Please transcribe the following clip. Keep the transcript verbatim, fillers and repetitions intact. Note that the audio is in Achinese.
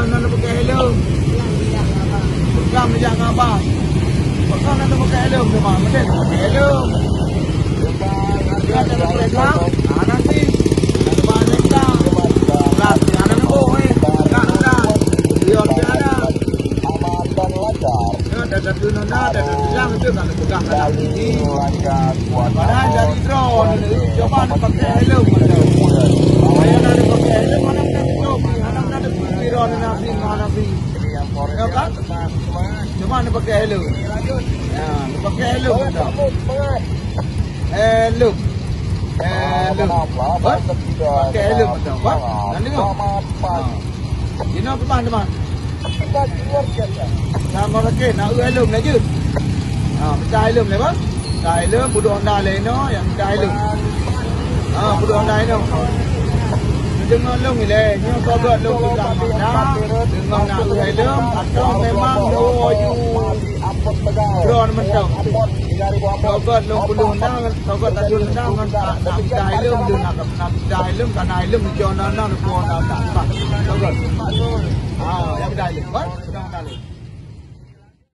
Hana pakai helm. Peugah meujak ngon abang. Peugah hana pakai helm, cuma meunan pakai helm. Dia ada kereta, hana sih. Ada kereta. Berarti hana nunggu, eh. Enggak, enggak. Dia ada. Ada satu nona, ada satu yang itu kan pegang dalam gigi. Padahal dari drone, coba nak pakai helm. Saya nak pakai helm, mana nak tutup, mana nak tutup drone, nabi, nabi. Ya kan? Coba nak pakai helm. Ya, nak pakai helm. Helm. Helm. Hah? Pakai helm atau apa? Nak dengar? Ha. Inoe teuma, teuma. Sama lagi, nak eu helm laju. Ha, minta helm lé, bang. Minta helm, peuduek Honda lé inoe, nyang minta helm. Ha, peuduek Honda inoe. Deungoe lôn ilée, nyoe sobat lôn tukang Honda. Deungoe nak eu helm, atau memang lôn aju drone mantong. Sobat lôn peuduek Honda, sobat tajul Honda ngon nak minta helm, lôn nak, nak minta helm, karena helm di Honda, nak, nak, nak, nak. Sobat. Ha, nyang minta helm, bang. Sudah minta helm.